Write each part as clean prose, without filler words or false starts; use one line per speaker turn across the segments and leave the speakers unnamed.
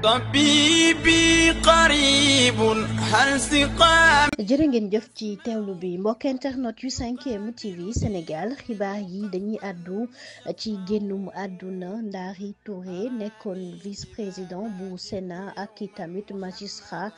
طبيبي قريب هل سقام.
jërë ngeen jëf ci teewlu bi mbokk internet yu 5M TV Sénégal xibaar yi dañuy àddu ci génnum àdduna Ndari Touré nekkoon vice-président bu Sénat ak i tamit magistrat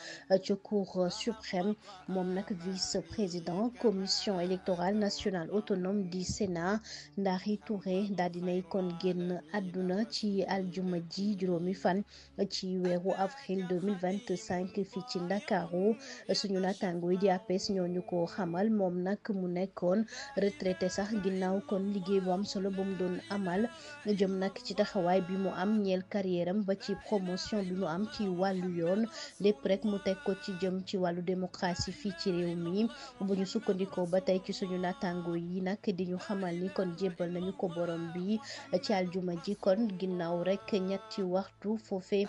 ci cour suprême moom nag vice-président commission électorale nationale autonome du Sénat Ndari Touré daal dinay kon génn àdduna ci aljuma ji juróomi fan ci weeru avril 2025 fii ci Ndakaaru suñu naataango yi di APS ñoo ñu ko xamal moom nag mu nekkoon retraité sax ginnaaw kon liggéey bu am solo ba mu doon amal jëm nag ci taxawaay bi mu am ñeel carrière am ba ci promotion bi mu am ci wàllu yoon lépp rek mu teg ko ci jëm ci wàllu démocratie fii ci réew mi bu ñu sukkandikoo ba tey ci suñu naataango yi nag di ñu xamal ni kon jébbal nañu ko borom bi ci aljuma ji kon ginnaaw rek ñetti waxtu foofee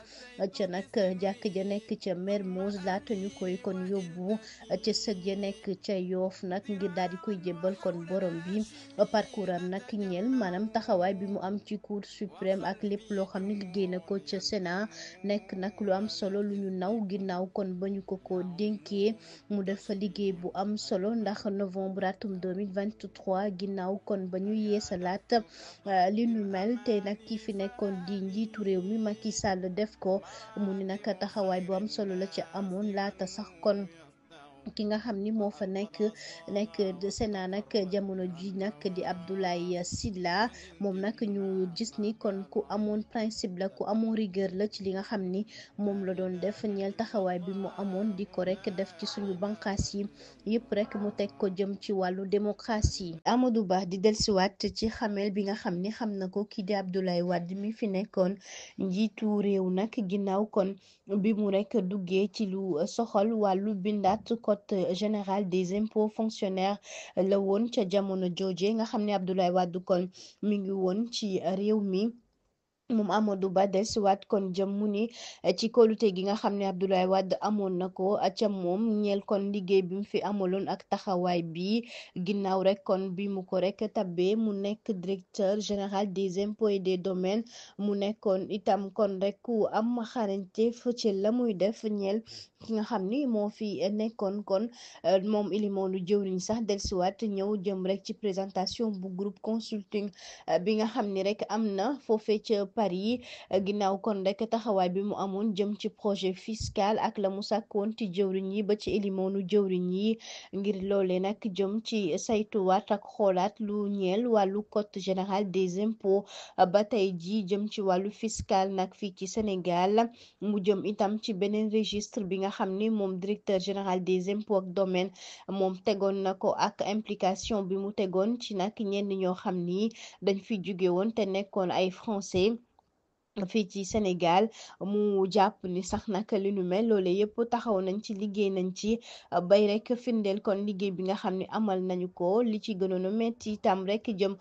ca nag jàkk ja nekk ca Mermoz laata ñu koy kon yóbbu ca sëg ya nekk ca Yoof nag ngir daal di koy jébbal kon borom bi parcours am nag ñeel maanaam taxawaay bi mu am ci cour suprême ak lépp loo xam ne liggéey na ko ca Sénat nekk nag lu am solo lu ñu naw ginnaaw kon ba ñu ko dénkee mu def fa liggéey bu am solo ndax novembre atum 2023 ginnaaw kon ba ñu yeesalaat li nu mel te nag ki fi nekkoon di njiitu réew mi Macky Sall def ko mu ni nag taxawaay bu am solo la ca amoon laata sax kon ki nga xam ni moo fa nekk Sénat nag jamono ji nag di Abdoulaye Sylla moom nag ñu gis ni kon ku amoon principe la ku amoon rigueur la ci li nga xam ni moom la doon def ñeel taxawaay bi mu amoon di ko rek def ci suñu bànqaas yi yëpp rek mu teg ko jëm ci wàllu démocratie. Amadou Ba di dellusiwaat ci xamel bi nga xam ni xam na ko kii di Abdoulaye Wade mi fi nekkoon njiitu réew nag ginnaaw kon bi mu rek duggee ci lu soxal wàllu bindaat code général des impôts fonctionnaires la woon ca jamono jooje nga xam ne Abdoulaye Wade kon mi ngi woon ci réew mi. moom Amadou Ba dellusiwaat kon jëm mu ni ci kóolute gi nga xam ne Abdoulaye Wade amoon na ko ca moom ñeel kon liggéey bi mu fi amaloon ak taxawaay bi ginnaaw rek kon bi mu ko rek tabbee mu nekk directeur général des impôts et des domaines mu nekkoon itam kon rek ku am xarañte ci la muy def ñeel ki nga xam ni moo fi nekkoon kon moom ilimoonu jëwriñ sax dellusiwaat ñëw jëm rek ci présentation bu groupe consulting bi nga xam ni rek am na foofee ca Paris ginnaaw kon rek taxawaay bi mu amoon jëm ci projet fiscal ak la mu sàkkoon ci jëwriñ yi ba ci élimoonu jëwriñ yi ngir loole nag jëm ci saytuwaat ak xoolaat lu ñeel wàllu code général des impôts ba tey ji jëm ci wàllu fiscal nag fii ci Sénégal mu jëm itam ci beneen registre bi nga xam ni moom directeur général des impôts ak domaine moom tegoon na ko ak implication bi mu tegoon ci nag ñenn ñoo xam ni dañ fi jóge woon te nekkoon ay français fii ci Sénégal mu jàpp ni sax nag li nu mel loole yëpp taxaw nañ ci liggéey nañ ci bay rek firndeel kon liggéey bi nga xam ne amal nañu ko li ci gënoon a metti itam rek jëm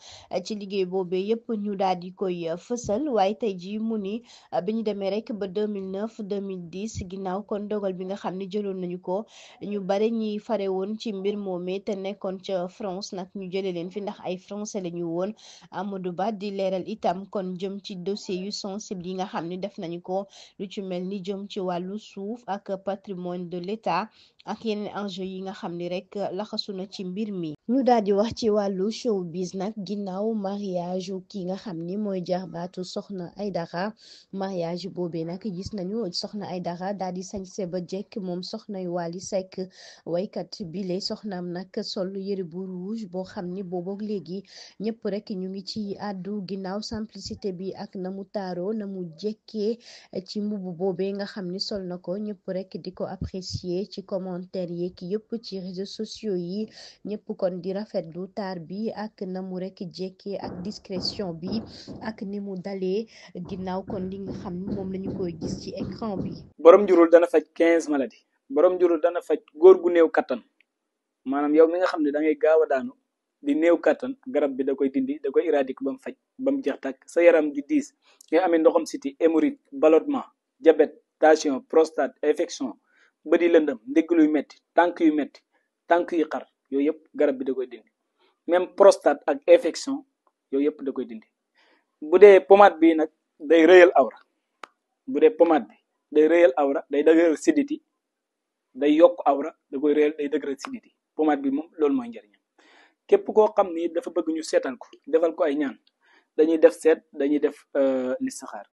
ci liggéey boobee yëpp ñu daal di koy fësal waaye tey ji mu ni bi ñu demee rek ba 2009 2010 ginnaaw kon dogal bi nga xam ne jëloon nañu ko ñu bare ñi fare woon ci mbir moomee te nekkoon ca France nag ñu jëlee leen fi ndax ay français la ñu woon Amadou Ba di leeral itam kon jëm ci dossier yu sensible yi nga xam ni def nañu ko lu ci mel ni jëm ci wàllu suuf ak patrimoine de l'État ak yeneen enjeu yi nga xam ni rek laxasu na ci mbir mi. ñu daal di wax ci wàllu showbiz nag ginnaaw mariage ki nga xam ni mooy jarbaatu Soxna Aïdara mariage boobee nag gis nañu Soxna Aïdara daal di sañse ba jekk moom soxnay Wally Seck waykat bile soxnaam nag sol yëre bu rouge boo xam ni boobook léegi ñëpp rek ñu ngi ci àddu ginnaaw simplicité bi ak na mu taaroo na mu jekkee ci mbubu boobee nga xam ni sol na ko ñëpp rek di ko apprécier ci commentaire yeeg yëpp ci réseaux sociaux yi ñëpp kon di rafetlu taar bi ak na mu rek jekkee ak discrétion bi ak ni mu dalee ginnaaw kon li nga xam ni moom lañu koy gis ci écran bi.
borom njurul dana faj 15 maladies borom njurul dana faj góor gu néew kattan maanaam yow mi nga xam ne da ngay gaaw a daanu di néew kattan garab bi da koy dindi da koy éradiquer ba mu faj ba mu jeex tàkk sa yaram di diis nga amee ndoxam siti hémorroïde ballonnement diabète tension prostate infection bëdi lëndëm ndigg luy metti tànk yu xar yooyu yëpp garab bi da koy dindi même prostate ak infection yooyu yëpp da koy dindi bu dee pommade bi nag day rëyal awra bu dee pommade bi day réyal awra day dëgëral siditi day yokk awra da koy réyal day dëgëral siditi pomade bi moom loolu mooy njëriñam képp koo xam ni dafa bëgg ñu seetal ko defal ko ay ñaan dañuy def seet dañuy def listixaar